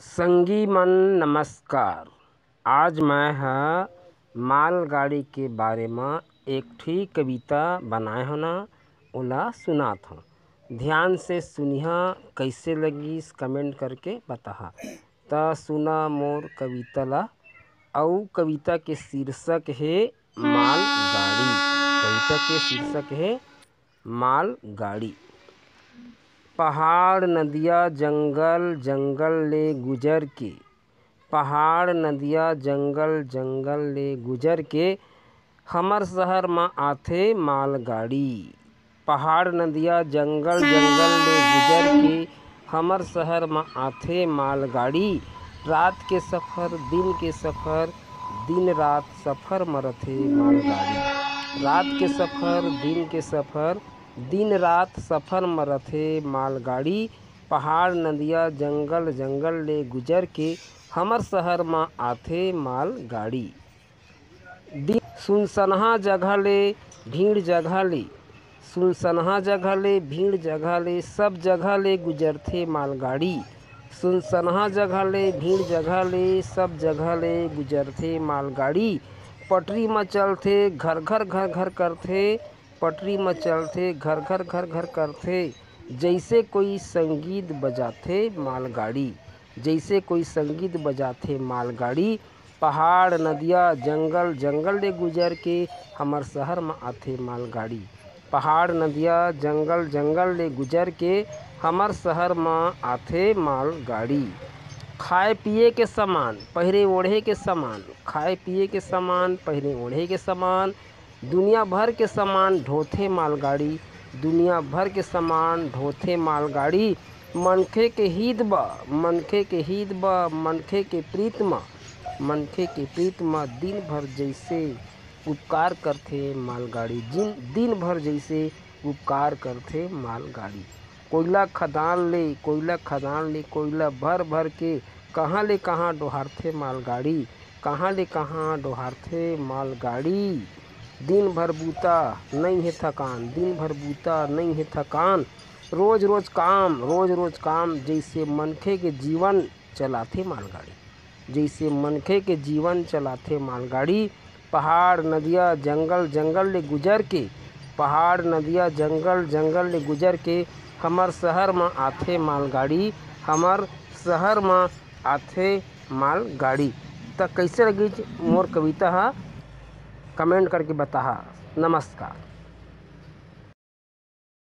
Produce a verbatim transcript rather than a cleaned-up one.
संगी मन नमस्कार। आज मैं ह मालगाड़ी के बारे म एक ठी कविता बनाए हो ना, ओला सुनात हो। ध्यान से सुनिहा, कइसे लगिस comment करके बताहा। त सुना मोर कविता ला। अउ कविता के शीर्षक हे मालगाड़ी। कविता के शीर्षक हे मालगाड़ी। पहाड़, नदिया, जंगल, जंगल ले गुजर के, पहाड़, नदिया, जंगल, जंगल ले गुजर के हमर शहर म आथे मालगाड़ी। पहाड़, नदिया, जंगल, जंगल ले गुजर के हमर शहर म आथे मालगाड़ी। रात के सफर, दिन के सफर, दिन रात सफर म रथे मालगाड़ी। रात के सफर, दिन के सफर, दिन रात सफर म रथे मालगाड़ी। पहाड़, नदिया, जंगल, जंगल ले गुजर के हमर शहर म आथे मालगाड़ी। दिन सुनसनहा जगह ले, भीड़ जगह ले, सुनसनहा जगह ले, भीड़ जगह ले, सब जगह ले गुजरथे मालगाड़ी। सुनसनहा जगह ले, भीड़ जगह ले, सब जगह ले गुजरथे मालगाड़ी। पटरी म चलथे, घर घर घर घर करथे, पटरी म चलथे, घर घर घर घर करथे। जइसे कोई संगीत बजाथे मालगाड़ी, जइसे कोई संगीत बजाथे मालगाड़ी। पहाड़, नदिया, जंगल, जंगल ले गुजर के हमर शहर म आथे मालगाड़ी। पहाड़, नदिया, जंगल, जंगल ले गुजर के हमर शहर म आथे मालगाड़ी। खाए पिए के सामान, पहिरे ओढ़े के सामान, खाए पिए के सामान, पहिरे ओढ़े के सामान, दुनिया भर के सामान ढोथे मालगाड़ी, दुनिया भर के सामान ढोथे मालगाड़ी। मनखे के हित ब, मनखे के हित ब, मनखे के प्रीत म, मनखे के प्रीत म दिन भर जइसे उपकार करथे मालगाड़ी, जिन दिन भर जइसे उपकार करथे मालगाड़ी। कोइला खदान ले, कोइला खदान ले कोइला भर भर के कहाँ ले कहाँ डोहारथे मालगाड़ी, कहाँ ले कहाँ डोहारथे मालगाड़ी। दिन भर बूता नइ हे थकान, दिन भर बूता नइ हे थकान, रोज रोज काम, रोज रोज काम, जइसे मनखे के जीवन चलाथे मालगाड़ी, जइसे मनखे के जीवन चलाथे मालगाड़ी। पहाड़, नदिया, जंगल, जंगल ले गुजर के, पहाड़, नदिया, जंगल, जंगल ले गुजर के हमर शहर म आथे मालगाड़ी, हमर शहर म आथे मालगाड़ी। त कइसे लगिस मोर कविता ह, comment करके बताहा। नमस्कार।